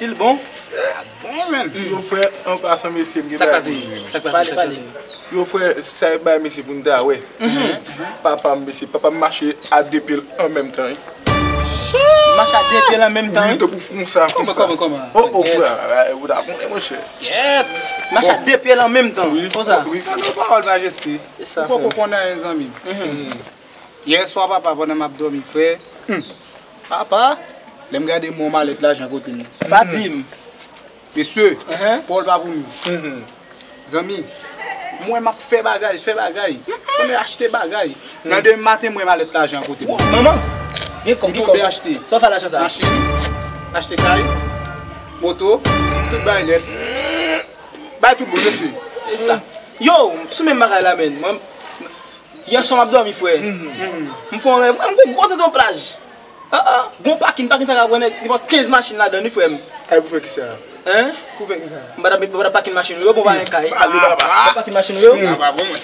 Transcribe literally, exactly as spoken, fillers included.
Li bon? Bon, men. Yo frè, an pasan mesye, m gen Sa k bagay pase? pou di. Sa k pase? Sa k pase? Yo frè, sa e bay mesye pou n ta wè. Papa m mesye, papa m mache a de pye l an menm tan. Wi. Mache a de pye l an menm tan. Wi, tankou konsa, Kòman, konsa. Kòman, kòman? Oh, oh, frè, ou ta konnen, monchè. Mache a de pye l an menm tan. Konsa. Wi. An nou pawòl majeste. Se sa, Ou poko frè. Konnen anyen, zanmi m. Yè swa papa pandan m ap dòmi, frè. Papa, lè m gade m wè yon malèt lajan kote m. Pa di m. Mesye, Ahan. Pawòl pa pou nou. Zanmi, mwen m ap fè bagay, fè bagay. Mwen achte bagay. Nan demen maten, mwen malèt lajan kote m. Manman, gen kòb, M gen tonbe kòb. achte Sa w fè lajan sa? Machin, achte kay, moto, tout bagay nèt. Bay tout bon, mesye. Se sa. Yo, sou menm bagay la, men. Mwen, yè swa m ap dòmi, frè. M fè yon rèv, m gwo gwo tonton plaj. Ah, ah, gon pakin, pakin sa ka pran nèg, li pran kenz machin ladan, wi, frè m. Ay, pou fè ki sa? Hein? Pou fè ki sa? M pa t ap, m pa t ap pakin machin yo, bon, pa yon kay. Ale, baba. M pa pakin machin yo. Sa pa bon, mwen.